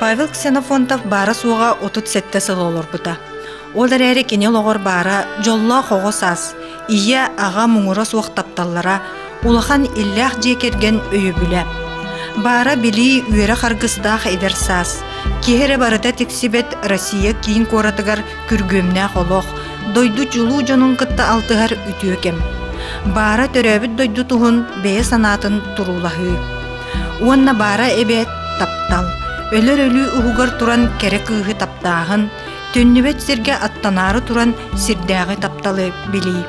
Павел Ксенофонтов баара-суоҕа 37 сыл олорбута. Ол эрээри кини олоҕор баара дьоллоох оҕо саас, ийэ, аҕа муҥура суох тапталлара, улахан иллээх дьиэ кэргэн өйөбүлэ. Баара билии, үөрэх аргыстаах эдэр саас, киһи эрэ барыта тиксибэт Россия киин куоратыгар күргүөмнээх олох, дойду чулуу дьонун кытта алтыһар үтүө кэм. Баара төрөөбүт дойду туһун бэйэ санаатын туруулаһыы. Уонна баара эбээт таптал. Өлөр өлүү уһугар туран кэрэ кыыһы таптааһын, төннүбэт сиргэ аттанаары туран сирдээҕи тапталы билии.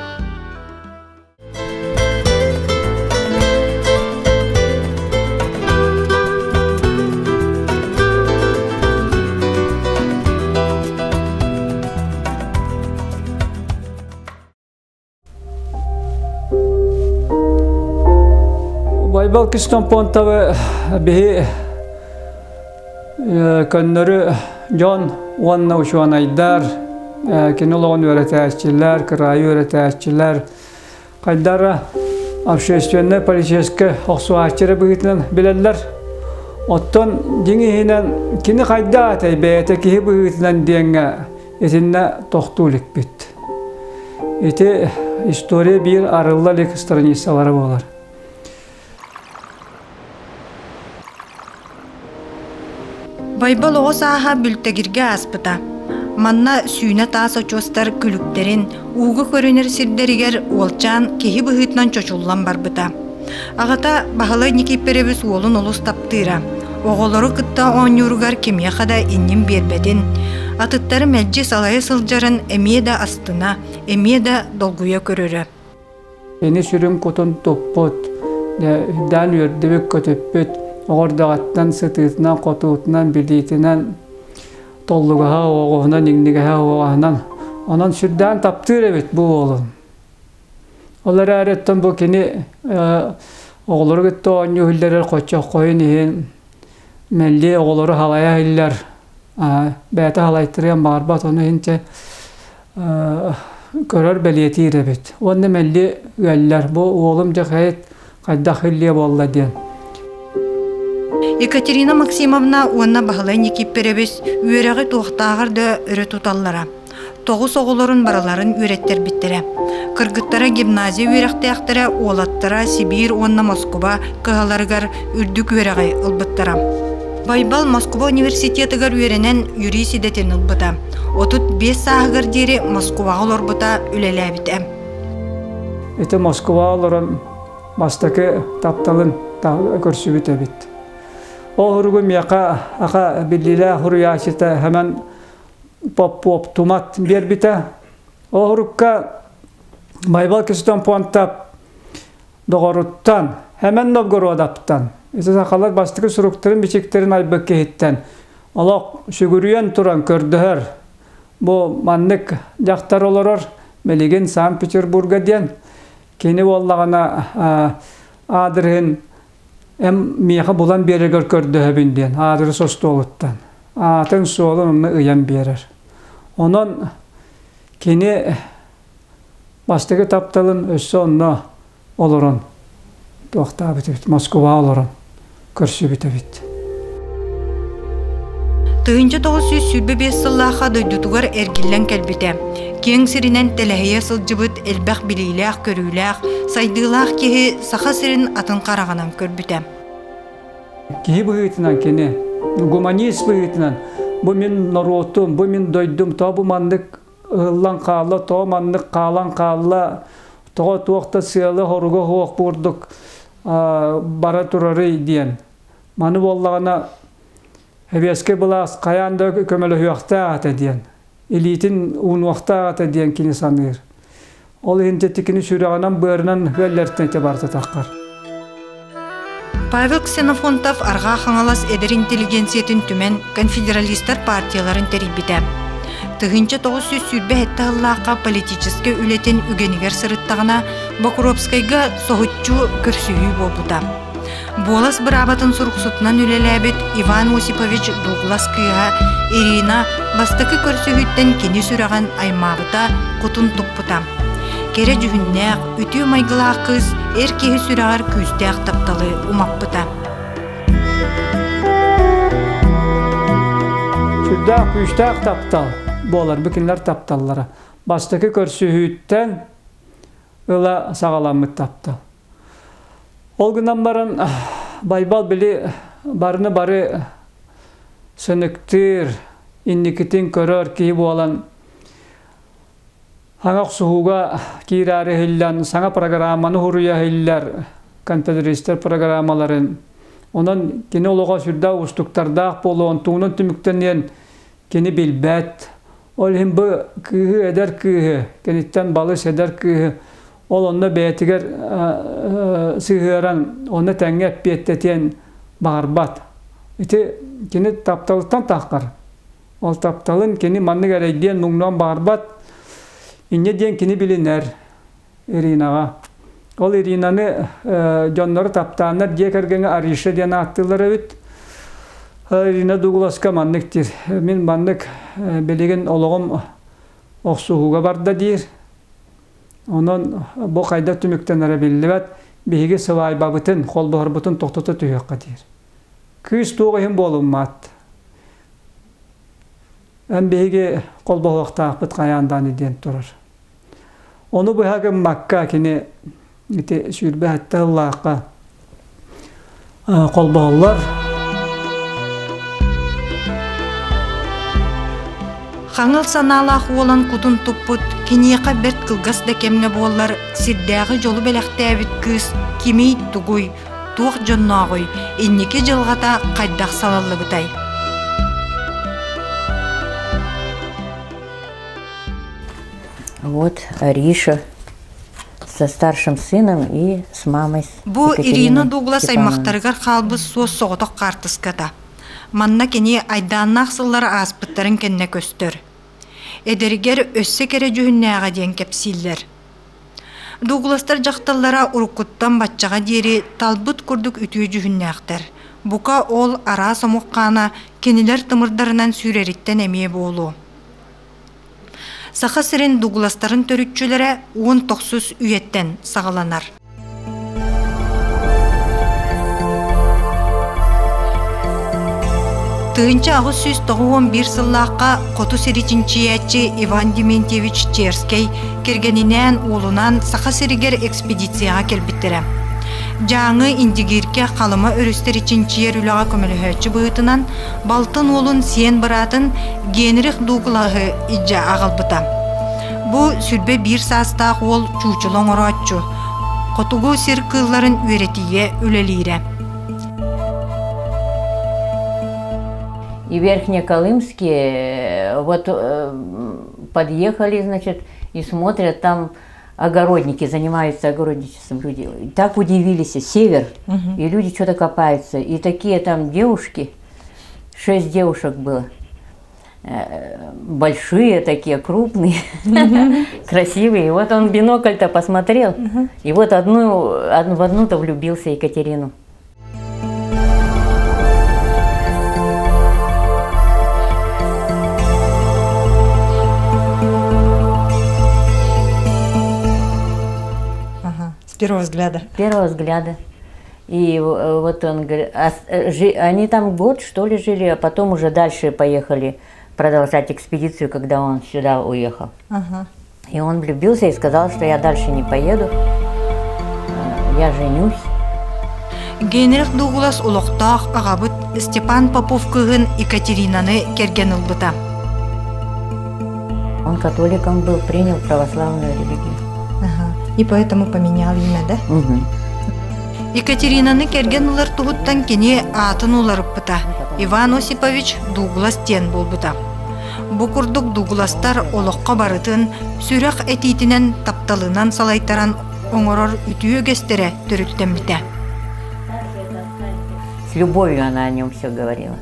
Байбал Кстомпонтовы биһи көннөрү дьон уонна учуонайдар, кини олоҕун үөрэтээччилэр, кыраайы үөрэтээччилэр хайдара общественнай политическай охсуһааччы быһыытынан билэллэр. Оттон дьиҥ иһинэн кини хайда атай бэйэтэ киһи быһыытынан диэҥҥэ итиннэ тохтуу иликпит. Ити история биир арылла илик страницалара буолар. Байбал оҕо сааһа Бүлтэгиргэ ааспыта. Манна сүүнэ таас очуостар күлүктэрин, ууга көрүнэр сирдэригэр уолчаан киһи быһыытынан чочуллан барбыта. Аҕата Баһылай Никииппэрэбис уолун олус таптыыра. Оҕолору кытта оонньууругар кимиэхэ да иннин биэрбэтин, атыттары мэлдьи салайа сылдьарын эмиэ да астына, эмиэ да долгуйа көрөрө. Ини сүрүн кутун туппут, үрдээн үөрдүбүт-көтүппүт, оҕордоҕуттан сытыытынан-хотуутунан, билиитинэн, толлугаһа оҕуһунан, иҥнигэһэ оҕуһунан. Онон сүрдээн таптыыр эбит бу уолун. Ол эрээри оттон бу кини оҕолору кытта оонньуу иһиллэрэр хоччоххойун иһин мэлдьи оҕолору халайа иһиллэр, бэйэтэ халайтарыан баҕарбат, ону иһин чэ көрөр бэлиэтиир эбит. Уонна мэлдьи ыаллар бу уолум дьэ хайдах иллиэ буолла диэн. Екатерина Максимовна уонна Баһылай Никипперэбис үөрэҕи туохтааҕар да өрө туталлара. Тоҕус оҕолорун барыларын үөрэттэрбиттэрэ. Кыргыттара гимназия үөрэхтээхтэрэ, уолаттара Сибиир уонна Москуба кыһаларыгар үрдүк үөрэҕи ылбыттара. Байбал Москуба университетыгар үөрэнэн юрист идэтин ылбыта. 35 сааһыгар диэри Москубаҕа олорбута, үлэлээбитэ. Ити Москваҕа олорон бастакы тапталын көрсүбүт эбит. Ол уругу миэхэ аха биллиилээх суруйааччыта Хэмэн Попов Тумат биэрбитэ. Ол урукка Байбал Кистон Понтап доҕоруттан, Хэмэн Новгородоптан, ити сахалар бастакы суруктарын бичиктэрин айбыт киһиттэн олох сүгүрүйэн туран көрдөһөр. Бу маннык дьахтар олорор билигин Санкт-Петербурга диэн кини буоллаҕына аадырыһын эм миэхэ булан биэрэргэр көрдөһөбүн диэн аадырыс остуолуттан аатын суолун онно ыйан биэрэр. Онон кини бастакы тапталын өссө онно олорон туохтаабыт эбит, Москваҕа олорон көрсүбүт эбит. 1925 сыллаахха дойдутугар эргиллэн кэлбитэ. Киэҥ сиринэн тэлэһийэ сылдьыбыт элбэх билиилээх-көрүүлээх, сайдыылаах киһи Саха сирин атын хараҕынан көрбүтэ. Киһи быһыытынан кини, гуманист быһыытынан бу мин норуотум, бу мин дойдум, тоҕо бу маннык ыһыллан хаалла, тоҕо маннык хаалан хаалла, тоҕо туох да сыала-соруга суох курдук бара турарый диэн. Маны буоллаҕына Сэбиэскэй былаас хайаан да көмөлөһүөхтээх этэ диэн, илиитин уунуохтаах этэ диэн кини саныыр. Ол иһин тикини сүрэҕинэн-быарынан ыаллартан ити барыта таххар. Павел Ксенофонтов Арҕаа Хаҥалас эдэр интеллигенциятын түмэн конфедералистар партияларын тэрийбитэ. 1927 сыллаахха политическай үлэтин үгэнигэр сырыттаҕына Бокуруопскайга соһуччу көрсүһүү буолбута. Буолас быраабатын суруксутунан үлэлээбит Иван Осипович Дуглас кыыһа Ирина бастакы көрсүһүүттэн кини сүрэҕин аймаабыта, кутун туппута. Кэрэ дьүһүннээх, үтүө майгылаах кыыс эр киһи сүрэҕэр күүстээх тапталы умаппыта. Сүрдээх күүстээх таптал буолар бу кинилэр тапталлара. Бастакы көрсүһүүттэн ыла саҕаламмыт таптал. Ол гынан баран Байбал били барыны бары сыныктыыр, инникитин көрөр киһи буолан Саҥа охсуһууга киирээри иһиллэн, саҥа программаны суруйа иһиллэр, конфедеристэр программаларын. Онон кини олоҕо сүрдээх уустуктардаах буолуон, тугунан түмүктэниэн кини билбэт. Ол иһин бу кыыһы, эдэр кыыһы, киниттэн балыс эдэр кыыһы ол онно бэйэтигэр сыһыаран, онно тэҥҥэ эппиэттэтиэн баҕарбат. Ити кини тапталыттан таххар. Ол тапталын кини маннык эрэйдиэн муҥнуон баҕарбат. Инньэ диэн кини билинэр Иринаҕа. Ол Иринаны дьоннору таптааннар дьиэ кэргэҥҥэ Ариша диэн ааттыыллар эбит. Ирина Дугласка маннык диир. Мин маннык билигин олоҕум охсуһууга барда диир. Онон бу хайдах түмүктэнэрэ биллибэт. Биһиги сыбаайбабытын, холбоһорбутун тохтото түһүөххэ диир. Кыыс туох иһин буолуммат. Эн биһиги холбоһуохтаахпыт хайаан даҕаны диэн турар. Ону быһа гыммакка кини ити 27 сыллаахха холбоһоллор. Хаҥыл санаалаах уолан кутун туппут, киниэхэ бэрт кылгас да кэмҥэ буоллар, сирдээҕи дьолу бэлэхтээбит кыыс кимий тугуй, туох дьоннооҕуй, инники дьылҕата хайдах салаллыбытай? Вот Ариша со старшим сыном и с мамой Бу Ирина Дуглас аймахтарыгар хаалбыт суос соҕотох хаартыската. Манна кини айдааннаах сыллар ааспыттарын кэннэ көстөр. Эдэригэр өссө кэрэ дьүһүннээҕэ диэн кэпсииллэр. Дугластар дьахталлара уруккуттан баччаҕа диэри талбыт курдук үтүө дьүһүннээхтэр. Бука ол араас омук хаана кинилэр тымырдарынан сүүрэриттэн эмиэ буолуо. Саха сирин Дугластарын төрүччүлэрэ 19 үйэттэн саҕаланар. 1891 сыллаахха Хоту сири чинчийээччи Иван Дементьевич Черскэй кэргэнинээн уолунаан Саха сиригэр экспедицияҕа кэлбиттэрэ. Дьааҥы, Индигиркэ, Халыма өрүстэри чинчийэр үлэҕэ көмөлөһөөччү быһыытынан балтын уолун сиэн быраатын Генрих Дуглаһы илдьэ аҕалбыта. Бу 21 саастаах уол чуучула оҥорооччу, хотугу сир кыылларын үөрэтиигэ үлэлиирэ. И Верхнеколымске вот подъехали, значит, и смотрят, там огородники, занимаются огородничеством люди. Так удивились, север, и люди что-то копаются. И такие там девушки, шесть девушек было, большие такие, крупные, красивые. И вот он бинокль-то посмотрел, и вот одну, в одну-то влюбился Екатерину. Ага. С первого взгляда. С первого взгляда. И вот он говорит, а, они там год что ли жили, а потом уже дальше поехали продолжать экспедицию, когда он сюда уехал. Ага. И он влюбился и сказал, что я дальше не поеду, я женюсь. Генрих Дуглас олохтоох аҕабыт Степан Попов кыыһын Екатеринаны кэргэн ылбыта. Он католиком был, принял православную религию. Ага. И поэтому поменял имя, да? Угу. Екатеринаны кэргэн ылар туһуттан кини аатын уларыппыта. Иван Осипович Дуглас диэн буолбута. Бу курдук Дугластар олоххо барытын сүрэх этиитинэн тапталынан салайтаран оҥорор үтүө үгэстэрэ төрүттэммитэ. С любовью она о нем все говорила.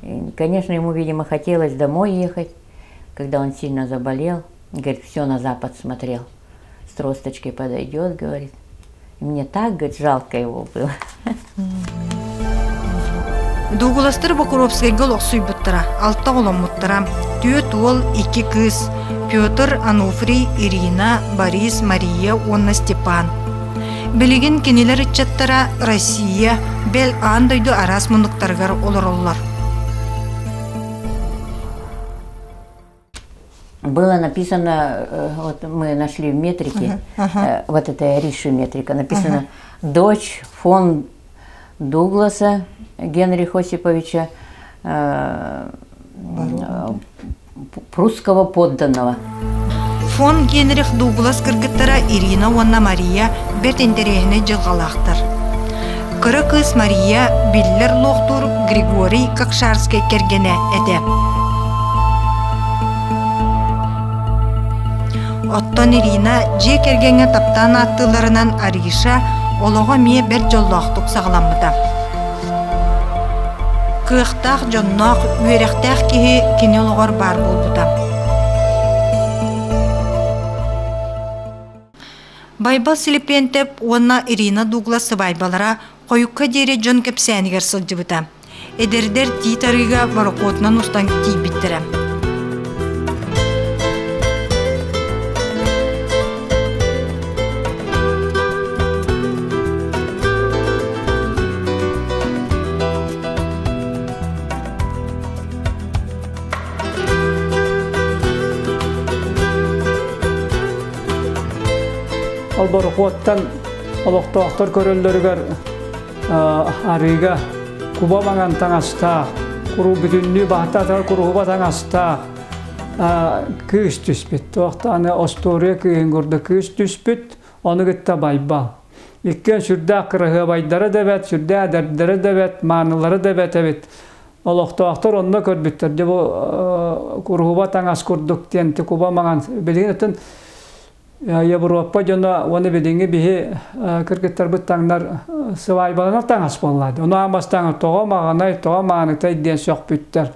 И, конечно, ему, видимо, хотелось домой ехать, когда он сильно заболел. Говорит, все на запад смотрел. С тросточкой подойдет, говорит. И мне так, говорит, жалко его было. Дугуластар Бокуровскайга олохсуйбуттара, алта оҕоломмуттара, түөрт уол, икки кыыс Петр, Ануфрий, Ирина, Борис, Мария уонна Степан. Билигин кинилэр ыччаттара Россия, бэл аан дойду араас муннуктарыгар олороллор. Было написано, вот мы нашли в метрике, вот это Риши метрика, написано «Дочь фон Дугласа Генриха Осиповича, прусского подданного». Фон Генрих Дуглас кыргыттара Ирина уонна Мария бэрт интэриэһинэй дьылҕалаахтар. Кыра кыыс Мария биллэр луохтуур Григорий Кокшарскай кэргэнэ этэ. Оттон Ирина дьиэ кэргэҥҥэ таптаан ааттыылларынан Ариша олоҕо эмиэ бэрт дьоллоохтук саҕаламмыта. Кыахтаах дьонноох, үөрэхтээх киһи кини олоҕор баар буолбута. Байбал Силипиэнтэп уонна Ирина Дуглас сыбаайбалара хойукка диэри дьон кэпсээнигэр сылдьыбыта. Эдэрдэр Тиит арыыга борокуотунан устан тиийбиттэрэ. Ол борокуоттан олохтоохтор көрөллөрүгэр арыыга куба маҥан таҥастаах, куру бүтүннүү баһта куруһуба таҥастаах кыыс түспүт. Туохтааны остуоруйа кыыһын курдук кыыс түспүт, ону кытта Байбал. Иккиэн сүрдээх кыраһыабайдара да эбэт, сүрдээх эдэрдэрэ да эбэт, маанылара да эбэт эбит. Олохтоохтор онно көрбүттэр. Дьэ бу куруһуба таҥас курдук диэн куба маҥан билигин өттүн Европа дьоно уонна билиҥҥи биһи кыргыттарбыт таҥнар сыбаайбаланар таҥас буолла. Ону аан бастаан тоҕо маҕанай, тоҕо маанытай диэн сөхпүттэр.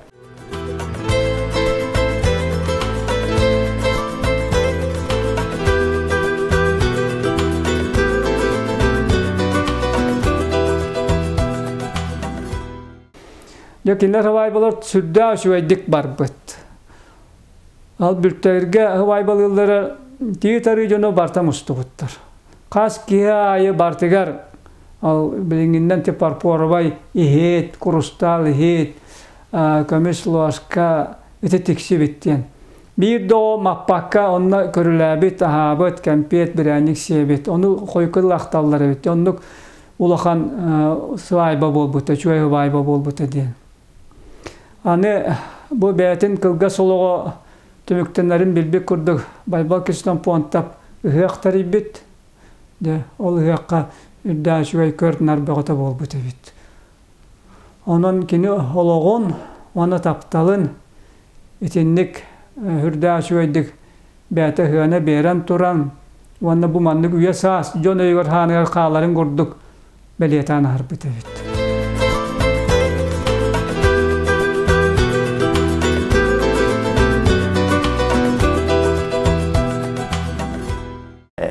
Дьэ кинилэр сыбаайбалар сүрдээх үчүгэйдик барбыт. Ал Бүлтэгиргэ сыбаайбалыыллара тиит арыы дьоно барта мустубуттар. Хас киһи аайы бартыгар ал билиҥҥиннэн ти парпоровай иһит, курустаал иһит, көмүс луоска ити тиксибит диэн. Биир да оҕо маппакка онно көрүлээбит, аһаабыт, кэмпиэт, бирээнньик сиэбит. Ону хойукка дылы ахталлар эбит. Оннук улахан сыбаайба буолбута, үчүгэй сыбаайба буолбута диэн. Аны бу бэйэтин кылгас олоҕо түмүктэнэрин билбит курдук Байбал Ксенофонтов ыһыах тэрийбит. Дьэ, ол ыһыахха үрдээх үчүгэй көр-нар бөҕөтө буолбут эбит. Онон кини олоҕун уонна тапталын итинник үрдээх үчүгэйдик бэйэтэ ыһыана биэрэн туран уонна бу маннык үйэ саас дьон өйүгэр хааныгар хааларын курдук бэлиэтээн аһарбыт эбит.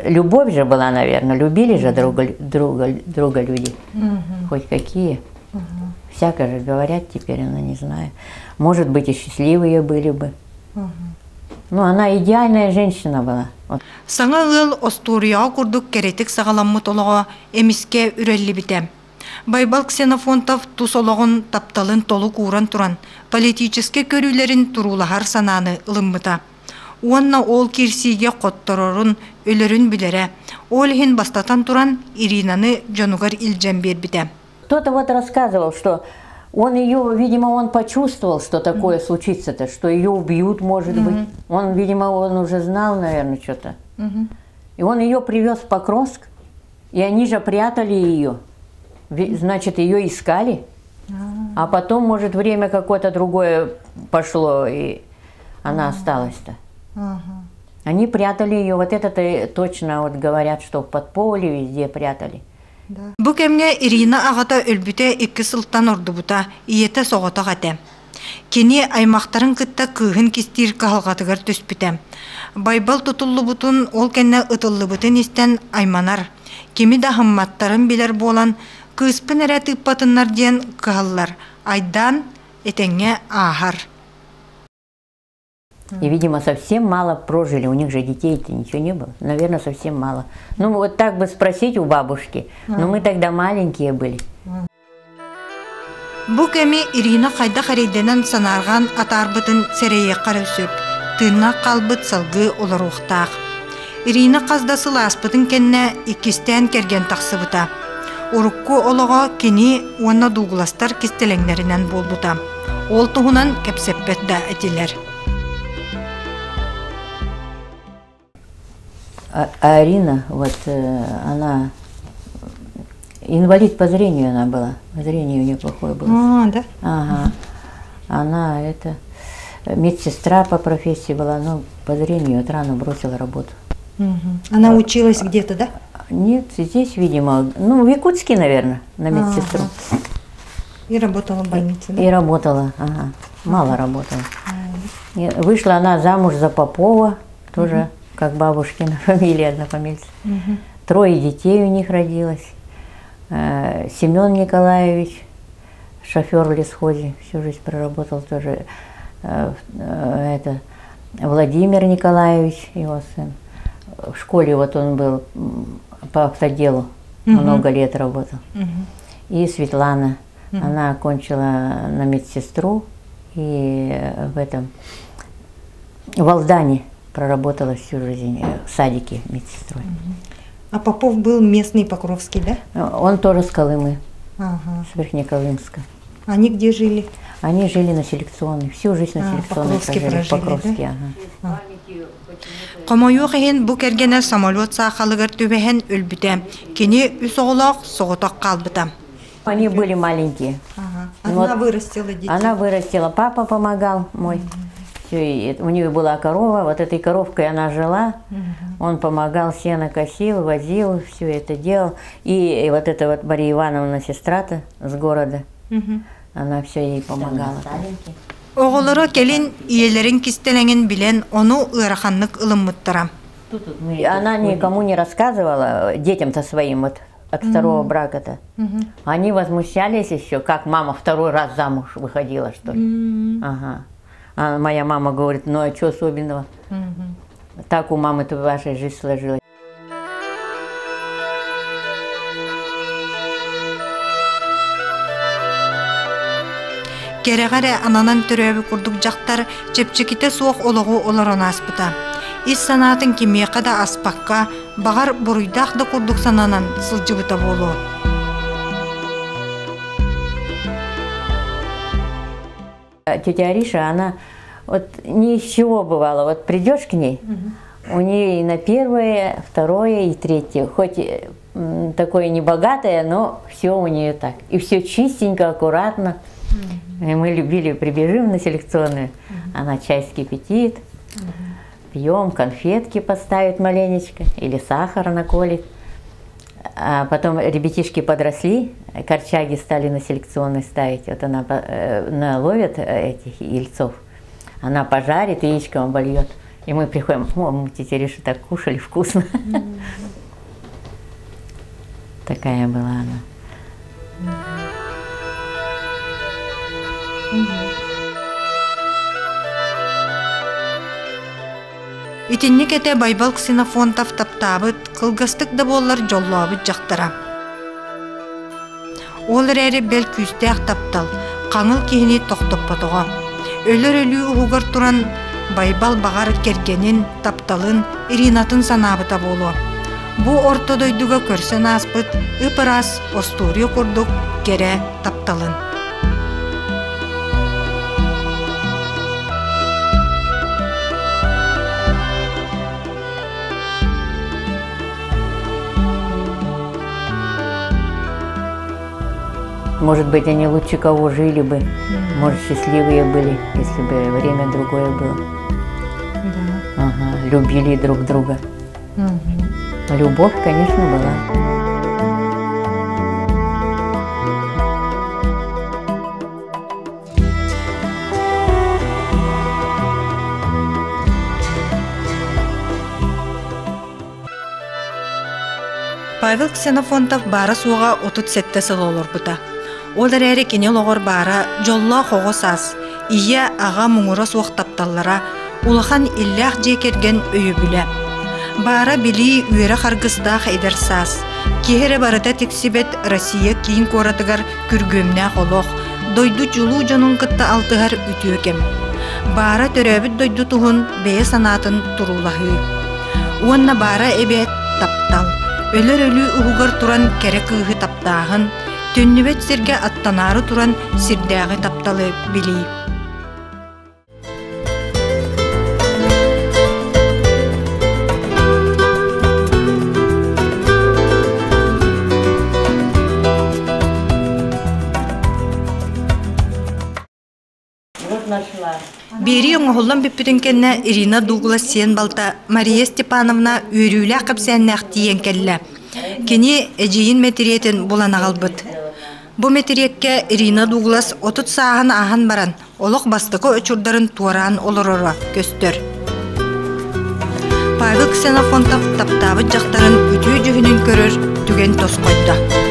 Любовь же была, наверное, любили же друга, друга, друга люди, угу. хоть какие. Угу. Всякое же говорят теперь, она не знаю. Может быть, и счастливые были бы. Угу. Ну, она идеальная женщина была. Саҥа ыал остуоруйаҕа курдук кэрэтик саҕаламмыт олоҕо эмискэ үрэллибитэ. Байбал Ксенофонтов тус олоҕун тапталын толук ууран туран, политическай көрүүлэрин туруулаһар санааны ылыммыта. Уонна ол киирсиигэ хотторорун, өлөрүн билэрэ. Ол иһин бастатан туран Иринаны дьонугар илдьэн биэрбитэ. Кто-то вот рассказывал, что он ее, видимо, он почувствовал, что такое mm-hmm. случится-то, что ее убьют, может mm-hmm. быть. Он, видимо, он уже знал, наверное, что-то. Mm-hmm. И он ее привез в Покровск, и они же прятали ее. Значит, ее искали. А потом, может, время какое-то другое пошло, и она осталась-то. Они прятали ее, вот это-то точно вот говорят, что в подполье везде прятали. Бу кэмҥэ Ирина аҕата өлбүтэ икки сылтан ордубута, ийэтэ соҕотох этэ. Кини аймахтарын кытта кыыһын кистиир кыһалҕатыгар түспүтэ. Байбал тутуллубутун, ол кэннэ ытыллыбытын истэн айманар. Кими да аһымматтарын билэр буолан, кыыспын эрэ тыыппатыннар диэн кыһаллар, айдаан этэҥҥэ ааһар. И, видимо, совсем мало прожили, у них же детей-то ничего не было. Наверное, совсем мало. Ну, вот так бы спросить у бабушки, но мы тогда маленькие были. Бу кэми Ирина хайдах эрэйдэнэн санаарҕаан атаарбытын сэрэйиэххэ эрэ сөп. Тыыннаах хаалбыт салгыы олоруохтаах. Ирина хас да сыл ааспытын кэннэ иккистээн кэргэн тахсыбыта. Урукку олоҕо кини уонна Дугластар кистэлэҥнэринэн буолбута. Ол туһунан кэпсэппэт да этилэр. А Арина, вот она инвалид по зрению она была. Зрение у нее плохое было. А, да? Ага. Она это медсестра по профессии была, но по зрению вот рано бросила работу. Угу. Она училась где-то, да? Нет, здесь, видимо, ну, в Якутске, наверное, на медсестру. Ага. И работала в больнице, да? И работала, ага. Мало работала. И вышла она замуж за Попова, тоже угу. как бабушкина фамилия, однофамильца. Угу. Трое детей у них родилось. Семен Николаевич, шофер в лесхозе, всю жизнь проработал тоже. Это Владимир Николаевич, его сын. В школе вот он был по автоделу, угу. много лет работал. Угу. И Светлана, угу. она окончила на медсестру и в этом, в Алдане проработала всю жизнь в садике медсестрой. А Попов был местный Покровский, да? Он тоже с Колымы, ага. с Верхнеколымска. Они где жили? Они жили на селекционной, всю жизнь на А, селекционной Покровске прожили. прожили, Покровске, да? ага. Хомойуох иһин бу кэргэнэ самолет саахалыгар түбэһэн өлбүтэ. Кини үс оҕолоох соҕотох хаалбыта. Они были маленькие. Ага. Ну Она вот вырастила детей. Она вырастила, папа помогал мой. Все, и у нее была корова, вот этой коровкой она жила. Он помогал, сено косил, возил, все это делал. И вот эта вот Мария Ивановна, сестра-то с города, она все ей помогала. Оҕолоро кэлин ийэлэрин кистэлэҥин билэн, ону ыараханнык ылыммыттара. И она никому не рассказывала, детям-то своим вот от второго брака-то. Они возмущались еще, как мама второй раз замуж выходила, что ли. Ага. А моя мама говорит, ну а что особенного? Так у мамы-то вашей жизнь сложилась. Кэрэҕэ эрэ ананан төрөөбүт курдук дьахтар чэпчэкитэ суох олоҕу олорон ааспыта. Ис санаатын кимиэхэ да аспакка, баҕар буруйдаах да курдук сананан сылдьыбыта буолуо. Тетя Ариша, она вот ни из чего бывало. Вот придешь к ней, у нее и на первое, второе, и третье. Хоть такое небогатое, но все у нее так. И все чистенько, аккуратно. И мы любили, прибежим на селекционную, она чай скипятит, пьем, конфетки поставит маленечко или сахара наколет. А потом ребятишки подросли, корчаги стали на селекционной ставить. Вот она наловит этих ельцов, она пожарит, яичком обольет. И мы приходим, о, мы тетя Риша так кушали вкусно. Такая была она. Итинник этэ Байбал Ксенофонтов таптаабыт, кылгастык да буоллар дьоллообут дьахтара. Ол эрээри бэл күүстээх таптал, хаҥыл киһини тохтоппотоҕо. Өлөр өлүү уһугар туран Байбал баҕар кэргэнин, тапталын, Иринатын санаабыта буолуо. Бу орто дойдуга көрсөн ааспыт ып-ыраас остуоруйа курдук кэрэ тапталын. Может быть, они лучше кого жили бы, может, счастливые были, если бы время другое было. Да. Ага, любили друг друга. Любовь, конечно, была. Павел Ксенофонтов баара-суоҕа 37 сыл олорбута. Ол эрээри кини олоҕор баара дьоллоох оҕо саас, ийэ, аҕа муҥура суох тапталлара, улахан иллээх дьиэ кэргэн өйөбүлэ. Баара билии үөрэх аргыстаах эдэр саас, киһи эрэ барыта тиксибэт Россия киин куоратыгар күргүөмнээх олох, дойду чулуу дьонун кытта алтыһар үтүө кэм. Баара төрөөбүт дойду туһун бэйэ санаатын туруулаһыы. Уонна баара эбээт таптал. Өлөр өлүү уһугар туран кэрэ кыыһы таптааһын, төннүбэт сиргэ аттанаары туран сирдээҕи тапталы билии. Биэрии оҥоһуллан бүппүтүн кэннэ Ирина Дуглас сиэн балта Мария Степановна үөрүүлээх кэпсээннээх тиийэн кэллэ. Кини эдьиийин мэтириэтин булан аҕалбыт. Бу мэтириэккэ Ирина Дуглас 30 сааһын ааһан баран, олох бастакы очурдарын туораан олороро көстөр. Павел Ксенофонтов таптаабыт дьахтарын үтүө дьүһүнүн көрөр түгэн тосхойдо.